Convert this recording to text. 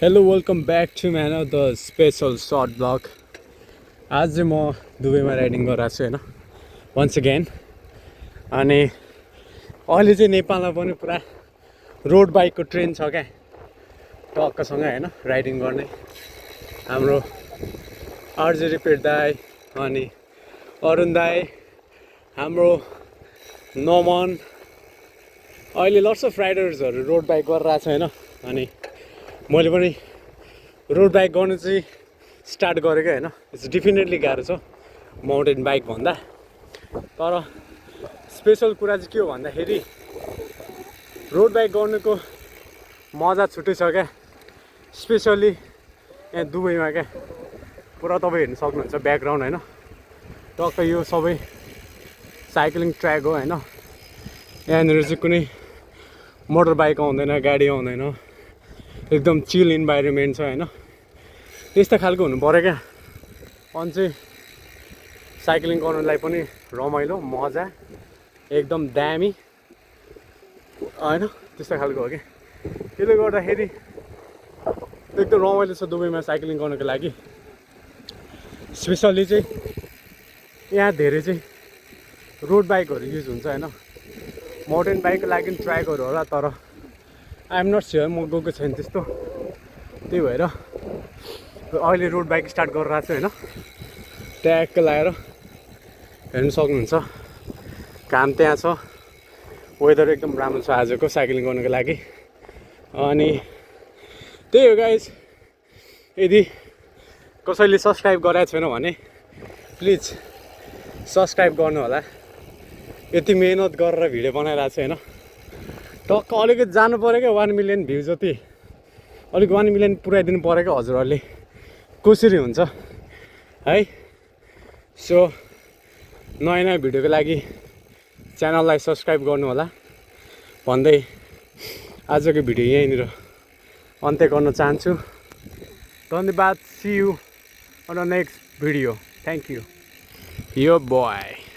Hello, welcome back to the special short vlog. आज चाहिँ म दुबईमा राइडिङ गरिरहेको छु हैन once again. अनि अहिले चाहिँ नेपालमा पनि पुरा रोड बाइकको ट्रेन्ड छ क्या टक्कसँग हैन राइडिङ गर्ने. हाम्रो आरजे रिपेट दाइ अनि अरुण दाइ हाम्रो नमन अहिले लट्स अफ राइडर्सहरु रोड बाइक गरिरहेछ हैन. अनि मैले पनि रोड बाइक गर्नु चाहिँ स्टार्ट गरेको हैन. इट्स डेफिनेटली गाह्रो छ माउन्टेन बाइक भन्दा. तर स्पेशल कुरा चाहिँ के हो भन्दाखेरि रोड बाइक गर्नुको मजा छुट्टै छ क्या. स्पेशली यहाँ दुबईमा क्या पुरा तपाईँ हेर्न सक्नुहुन्छ ब्याकग्राउन्ड हैन. टक्क यो सबै साइक्लिङ ट्र्याक हो हैन. यहाँनिर चाहिँ कुनै मोटर बाइक आउँदैन, गाडी आउँदैन, एकदम चिल इन्भाइरोमेन्ट छ हैन. त्यस्तो खालको हुनु पर्यो क्या. अनि चाहिँ साइक्लिङ गर्नलाई पनि रमाइलो मजा एकदम दामी हैन. त्यस्तो खालको हो क्या. त्यसले गर्दाखेरि एकदम रमाइलो छ दुबईमा साइक्लिङ गर्नको लागि. स्पेसल्ली चाहिँ यहाँ धेरै चाहिँ रोड बाइकहरू युज हुन्छ हैन. माउन्टेन बाइकको लागि ट्र्याकहरू होला तर आइएम नट स्योर, म गएको छैन त्यस्तो. त्यही भएर अहिले रोड बाइक स्टार्ट गरिरहेको छु हैन. ट्याक्क लगाएर हेर्न सक्नुहुन्छ घाम त्यहाँ छ. वेदर एकदम राम्रो छ आजको साइक्लिङ गर्नको लागि. अनि त्यही हो गाइस. यदि कसैले सब्सक्राइब गरेको छैन भने प्लिज सब्सक्राइब गर्नु होला. यति मेहनत गरेर भिडियो बनाइरहेको छु हैन. टक्क अलिकति जानु पऱ्यो क्या 1 मिलियन भ्यू जति. अलिक 1 मिलियन पुऱ्याइदिनु पऱ्यो क्या हजुरहरूले. कसरी हुन्छ है. सो नयाँ नयाँ भिडियोको लागि च्यानललाई सब्सक्राइब गर्नु होला भन्दै आजको भिडियो यहीँनिर अन्त्य गर्न चाहन्छु. धन्यवाद. See you on the next video. Thank you. यो बोय.